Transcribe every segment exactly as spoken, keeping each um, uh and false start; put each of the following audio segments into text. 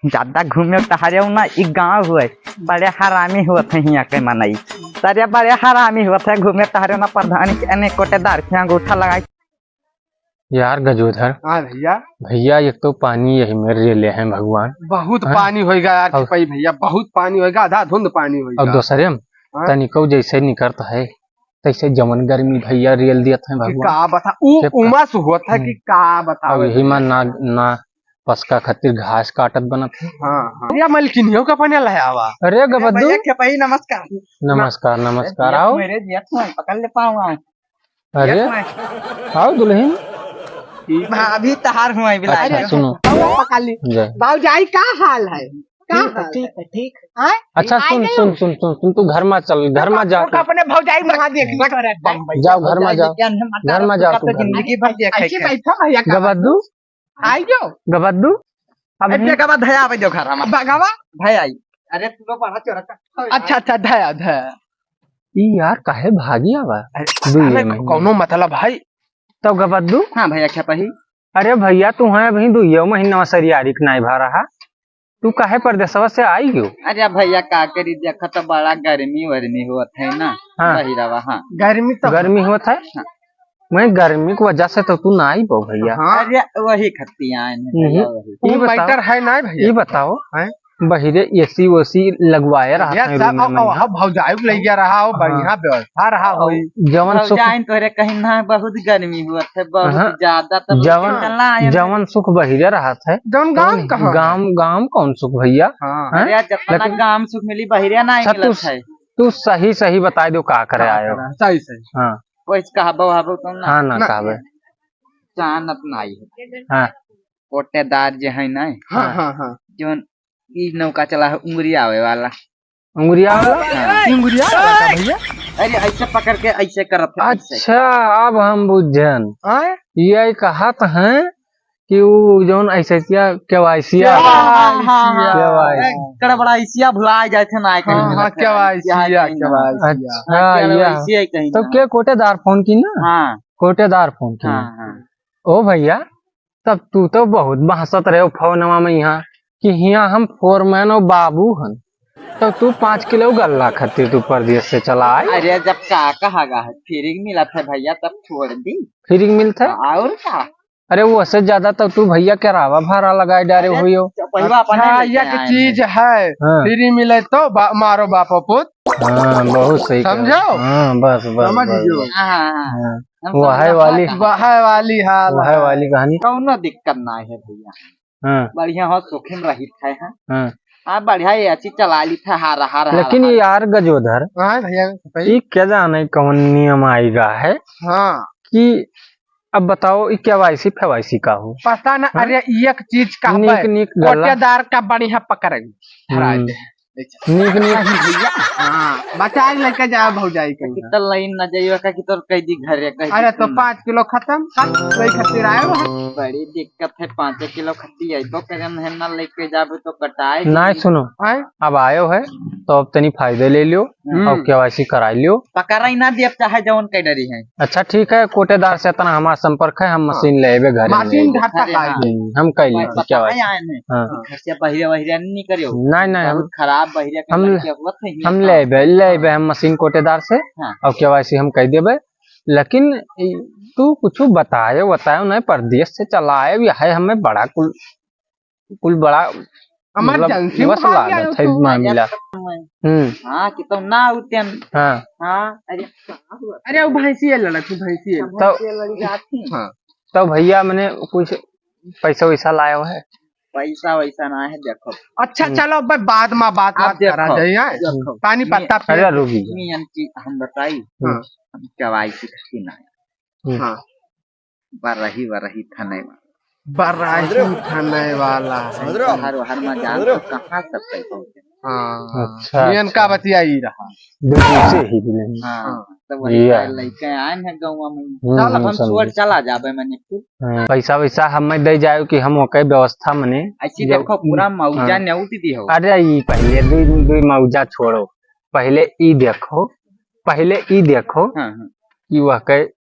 ज्यादा घूमे टहरे ना, ई गाँव हुए, बड़े हरामी होत है हियाँ के मनई। सरे बड़े हरामी होत है, घूमे टहरे ना प्रधान के, अने कोटेदार के अंगूठा लगाई। यार गजोधर। हाँ भैया। भैया, एक तो पानी यही में रेले हैं भगवान। बहुत हाँ? पानी होएगा यार और सिपाही भैया, बहुत पानी होएगा, आधा धुंध पानी होएगा। और दूसरे हम हाँ? तनिको जैसे निकरत है, तैसे जवन गर्मी भैया रेल दियत है कि भगवान। का बता, उ के का? उमस होत है कि हम्म। का बतावे अब यही भैया? में ना, ना पसका खातिर घास काटत बनत है। हाँ, हाँ। भैया, मलकिनियों का पानी ले आवा। अरे अरे गबद्दू। भैया, के भाई, नमस्कार। नमस्कार, नमस्कार, आओ। मेरे जेठ में पकड़ ले पाऊँ, आओ। अरे, जेठ में। आओ दुल्हन। भाभी तहार हुआ है, बिलाय अच्छा, जाओ। सुनो। आओ, पकड़ ली। जय। बाबूजाई, का हाल है? का ठीक है, हाल ठीक है? है, ठीक है। हाँ? अच्छा, आई सुन, गयो। सुन, सुन, सुन, सुन, तू घर में चल, घर में जा। तो अपने भौजाई में हाथ देख, बम्बई जाओ, घर में जाओ। घर में जाओ, तू घर में। जिंदगी भर देखे ऐसे थे। बैठो भैया, का गबद्दू? आई गयो। गबद्दू? अब अरे नहीं। गबा धया आवे जो घर में। बगवा? धया आई। अरे तू तो बड़ा चोरा का। अच्छा, अच्छा, धया, धया। ई यार काहे भागी आवा? अरे, दुइये अरे, महीने। कौनो मतलब है? तो गबद्दू? हाँ भैया, क्या पही? अरे भैया, तू है अभी दुइये महीना सरियारी के नाई भा रहा। तू काहे परदेसवा से आई गयो? अरे भैया, का करी, देखा तो बड़ा गर्मी वर्मी होत है ना, हाँ। बहिरवा, हाँ। गर्मी तो गर्मी होत है? हाँ। मैं गर्मी की वजह से तो तू ना आई पाओ भैया। हाँ। अरे वही खत्ती आए हैं हम्म। भैया, वही। ई वो बताओ, matter है ना भैया। ई बताओ, हैं? बहिरे एसी ओसी लगवाए रहा भैया, है सब room में अब, ना। अब भौजाई को ले गया रहा हो, हाँ। बढ़िया व्यवस्था रहा हो। जवन सुख भौजाई तोरे कहीं ना बहुत गर्मी हुआ थे, बहुत हाँ। ज्यादा, तब जवन, चला आए जवन सुख बहिरे रहा थे। जवन गाम कौन? कहाँ? गाम, गाम कौन सुख भैया? हाँ। हैं? अरे, जितना लेकिन गाम सुख मिली, बहिरे ना अच्छा, मिलत तू, है। तू सही, सही बताई दो, का करे का आयो? करे? सही, सही। हाँ। वैसे कहबो, हबो तो ना। हाँ, ना ना। कहबे। जानत ना आई है। हाँ। कोटेदार जे है ना। हाँ, हाँ। हाँ, हाँ। जौन ई नौका चला है, उंगरी आवे वाला। उंगरी आवे वाला? हाँ। ई उंगरी आवे वाला का भैया? अरे, ऐसे पकड़ के ऐसे करत है, ऐसे। अच्छा, अब हम बुझन। आय? ये कहत हैं कि उ जौन ऐसे क्या केवाईसी आ हाँ, हाँ, हाँ, हाँ। केवाईसी। ए, कड़बड़ाईसिया भुला जाए थे ना, हाँ, कहीं हाँ, ना केवाईसिया, कहीं ना। केवाईसिया। अच्छा, हाँ, या। केवाईसिया कहीं तो ना। के कोटेदार फोन की ना? हाँ। कोटेदार फोन की। हाँ, हाँ। ओ भैया, तब तू तो बहुत बहसत रहे फोनवा में यहाँ कि हियाँ हम foreman और बाबू हन, तो तू पाँच किलो गल्ला खातिर तू परदेस से चला आए। अरे, जब का कहा गा है, free मिलत है भैया, तब छोड़ दी। Free मिलत है? और का? अरे, वो से ज्यादा तो तू भैया किरावा भाड़ा लगाए डारे अरे, हुई हो। तो पहिवा अपने अच्छा, लेके एक आए चीज हैं। है, हाँ। Free मिले तो बा-, मारो बापो पुत। हाँ, बहुत सही कहा। समझो? हाँ, बस, बस, समझ बस, गयो। बस। हाँ, हाँ, हाँ। हाँ। हम वो समझ है वाली। रहा था। वह वाली हाल वह है। वाली कहानी। कौनो दिक्कत ना है भैया। हाँ। बढ़िया हो, सुखी में रहित है, हाँ। हाँ। हाँ, बढ़िया ये अच्छी चला ली था, हारा, हारा, लेकिन हारा, ये हारा। यार गजोधर, हाँ भैया, भाई। ये क्या जाने कौन नियम आएगा है हाँ। कि अब बताओ, ये केवाईसी फेवाईसी का हो? पता ना, हाँ? अरे, एक चीज का नीक, बे, नीक गल्ला। कोटेदार का बढ़िया पकड़ धरा हम्म। दे। नीक, नीक। नहीं भैया, हाँ, बचा के लेके जाओ भौजाई के। कि तो लाइन ना जाइयो का कि तोर कह दी घरे, कह दी अरे, तो सुन। पाँच किलो खत्म, खत्म, वही खातिर आए हो। बड़ी दिक्कत है, पाँच किलो खत्ती है, तो कजन है ना लेके जाबे तो कटाए नहीं, दी। सुनो, हैं? अब आयो है, तो अब तनी फायदे ले लियो, हम्म। और केवाईसी कराई लियो। पकड़ाई ना दियब, चाहे जवन कह डरी है। अच्छा, ठीक है, कोटेदार से इतना हमारा संपर्क है, हम हाँ। मशीन लेबे घरे में मशीन लेबे। घर तक घरे, आई। हाँ। हम्म, हम कह लेते पता केवाईसी। है आए हैं। हाँ। घर से बहिरे, बहिरे नहीं करियो। नहीं, नहीं, हम, बहुत खराब बहिरे के हम, लड़के हुआ थे, हम हाँ। लेबे, लेबे हम मशीन कोटेदार से, हाँ। और केवाईसी हम कह देबे। लेकिन ई, तू कुछ बतायो, बतायो नहीं, परदेस से चला आए, यह है हमें बड़ा कुल कुल बड़ा, मतलब, emergency में वस भाग लागत गया है तो। मामला। हम्म। हाँ, कि तो ना उतन। हाँ। हाँ, अरे, अरे, वो भैंसी है लड़त, वो भैंसी है। तो भैंसी है लड़ जाती। हाँ। तो भैया, मैंने कुछ पैसा वैसा लाया हुआ है? पैसा वैसा ना है, देखो। अच्छा, हम्म। चलो, अब बाद में बात, आप बात करा देखो, जाए, हैं? देखो। पानी पत्ता अरे, पिए। रुक जा। नियम की हम बताई, हाँ। हम केवाईसी करती ना है। हम्म। हाँ। बरही, बरही थने वाला। बरही समझ रहे हो? थने वाला है। समझ रहे हो? हर, हर में जान समझ रहे हो? तो कहाँ सब पैसा होते हैं? हाँ। अच्छा, नियन अच्छा। का बतिया ई रहा। बिल्कुल से ही बोले। हाँ, हाँ। तो वही ये का है। लइके आए हैं गाँव में। हम्म, चल, हम्म, हम समझ छोड़ गए। चला जाबे मने फिर। हाँ, पैसा वैसा हमें दे जाओ कि हम ओके व्यवस्था मने ऐसी जो देखो, पूरा मौजा हाँ। नेउट दी हो। अरे, ई पहले दो, दो मौजा छोड़ो, पहले ई देखो, पहले ई देखो हाँ, हाँ। कि वह के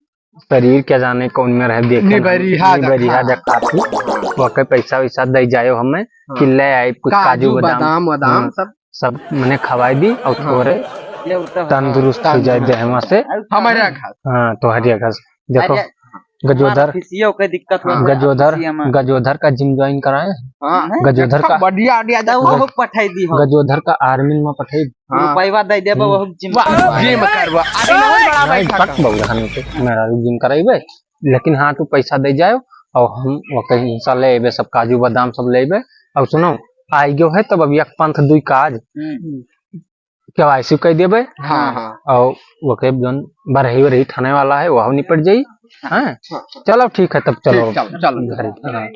शरीर क्या जाने कौन में रहे, देखे निबरिहा निबरिहा देखा। देखा थी। ओके पैसा वैसा दे जायो हमें हाँ। कि ले आए कुछ काजू, काजू, बादाम, बादाम, बादाम हाँ, सब। सब मने खवाई दी और हाँ। थोड़े ये उतना तंदुरुस्त हो जाए तंदुरुस्त। देहवा से। हमारे यहाँ खास। हाँ, तोहरे यहाँ खास। देखो, अरे, गजोधर, हमार खिसियो के दिक्कत हुआ हाँ। है, गजोधर, खिसिया में। गजोधर का जिम ज्वाइन कराए। हाँ। गजोधर देखो, का, बढ़िया, बढ़िया, तो वो गज-, पठाई दी हो। गजोधर का आर्मी में पठाई। हाँ। रुपया दे देबे, हम्म। वो जिम वाह, करवा। जिम करवा। अरे, बहुत बड़ा नहीं, बैठक पक है। बहु रहन के, मेरा जिम कराइबे, लेकिन हाँ, तू पैसा दे जाओ और हम ओके हिस्सा ले अइबे, सब काजू बादाम सब ले अइबे। और सुनो, आई गयो है तब अब एक पंथ दुई काज, हम्म। केवाईसी कर देबे। हाँ, हाँ। और ओके जौन बरही वरही थाने वाला है, वह निपट जाई। हाँ। हाँ। चलो ठीक है, तब चलो। ठीक, चलो, चलो। घरे। हाँ।